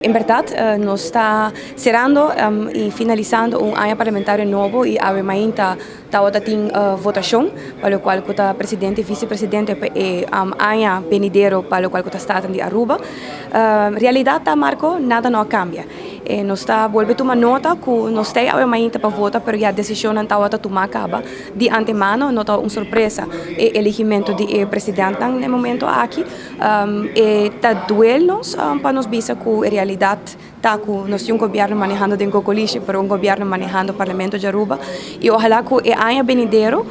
En berdad, nos ta cerrando y finalizando un aña parlamentario nobo y awe mainta tawata tin votacion pa locual cu ta presidente y vicepresidente pa e aña venidero pa locual cu ta Staten di Aruba. Realidad ta, Marco, nada no a cambia. Nos ta bolbe tuma nota cu nos ta awe mainta pa vota, pero ya decision tawata tuma caba di antemano. No ta un sorpresa e eligimento di e presidente na momento aki. E ta duel nos pa nos bisa cu e realidad ta cu nos tin un gobierno manehando den coalition, pero un gobierno manehando Parlamento di Aruba, y ojalá cu e aña venidero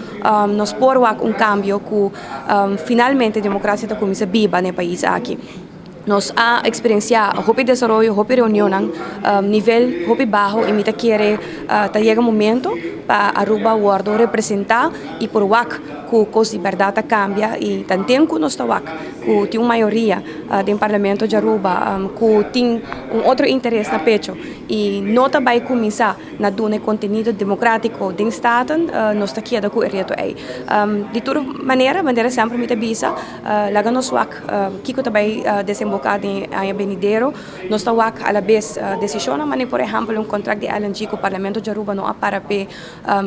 nos por wak un cambio, cu finalmente democracia ta cuminsa biba na e pais aki. Nos a experiencia hopi desaroyo, hopi reunion, nivel hopi baho, y mi ta kere ta yega momento pa Aruba wordo representa y por wak cu cos di berdad a cambia. Y tanto cu nos ta wak cu tin un mayoria den Parlamento di Aruba cu tin un otro interes na pecho y no ta bay cuminsa na duna contenido democratico den Staten, nos ta keda cu e reto ey. Di tur manera, manera semper mi ta bisa, laga nos wak kico ta bay desemboca den aña venidero. Nos ta wak a la vez decision, manera por ehempel un contract di LNG cu Parlamento di Aruba no a para pe,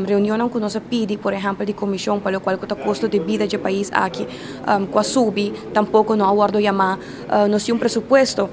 reunion cu nos a pidi, por ehempel, di comision pa locual cu ta costo di bida di pais aki, cu a subi, tampoco no a wordo yama. Nos tin un presupuesto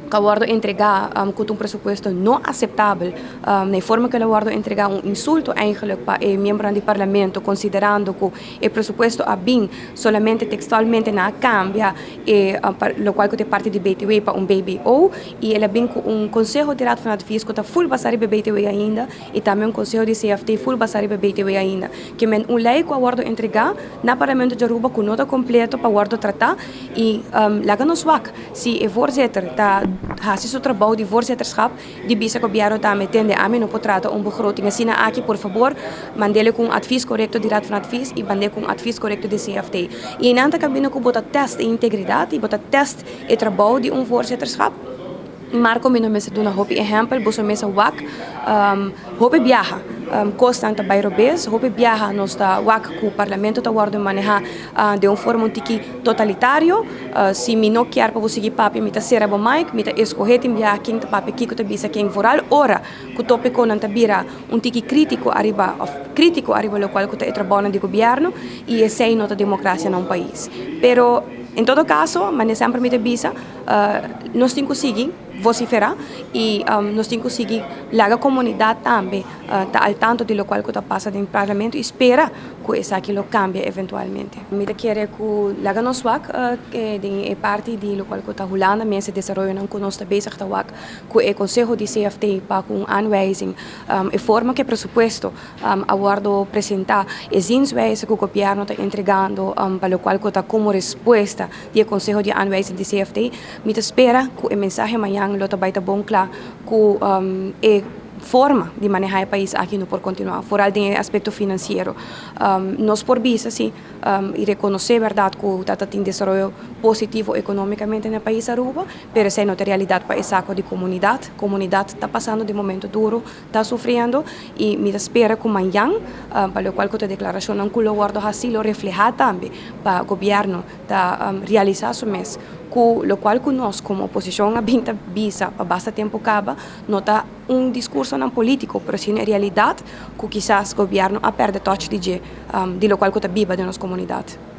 cu a wordo entrega cu un presupuesto no aceptabel, na forma cu el a wordo entrega, un insulto eigenlijk pa e miembro di Parlamento, considerando cu e presupuesto a bin solamente textualmente nan a cambia e locual cu ta parti di BTW pa un BBO, y el a bin cu un conseho di Raad van Advies cu ta full basa riba BTW ainda y tambe un conseho di CFT full basa riba BTW ainda. Kiermen, un ley cu a wordo entrega na Parlamento di Aruba cu no ta completo pa wordo trata y laga nos wak si e voorzitter ta haci su trabou di voorzitterschap di bisa gobierno tambe: "Tende, ami no por trata un begroting asina aki, por fabor, mand'e cu un advies corecto di Raad van Advies y mand'e cu un advies corecto di CFT." Y nan ta caminda cu bo ta test e integridad y bo ta test e trabou di un voorzitterschap. Marco, mi no mester duna hopi ehempel, boso mes a wak hopi biaha cosnan ta bay robes, hopi biaha nos ta wak cu Parlamento ta wordo maneha di un forma un tiki totalitario. Si mi no kier pa bo sigui papia, mi ta cera bo mic, mi ta escoge tin biaha ken ta papia, kico ta bisa ken, vooral ora cu topiconan ta bira un tiki critico ariba of critico ariba locual cu ta e trabou di gobierno, y esey no ta democracia na un pais. Pero en todo caso, manera semper mi ta bisa, nos tin cu sigui vocifera y nos tin cu sigui laga comunidad tambe ta al tanto di locual cu ta pasa den Parlamento y spera cu esaki lo cambia eventualmente. Mi ta kere cu laga nos wak den parti di locual cu ta Hulanda mes desaroyo nan cu nos ta bezig ta wak cu e conseho di CFT pa cu un aanwijzing, e forma cu e presupuesto a wordo presenta, e zienswijze cu gobierno ta entregando pa locual cu ta como respuesta di e conseho di aanwijzing di CFT. Mi ta spera cu e mensahe mañan lo ta bay ta bon cla cu e forma di maneha e pais aki no por continua, vooral den aspecto financiero. Nos por bisa si y reconoce berdad cu ta tin desaroyo positivo economicamente na pais Aruba, pero esey no ta realidad pa e saco di comunidad. Comunidad ta pasando den momento duro, ta sufriendo, y mi ta spera cu mañan, pa locual cu e declaracion nan cu lo wordo haci, lo refleha tambe pa gobierno ta realisa su mes cu locual cu nos como oposicion a bin ta bisa pa basta tempo caba no ta un discurso nan politico, pero sino e realidad cu kisas gobierno a perde touch di locual cu ta biba den nos comunidad.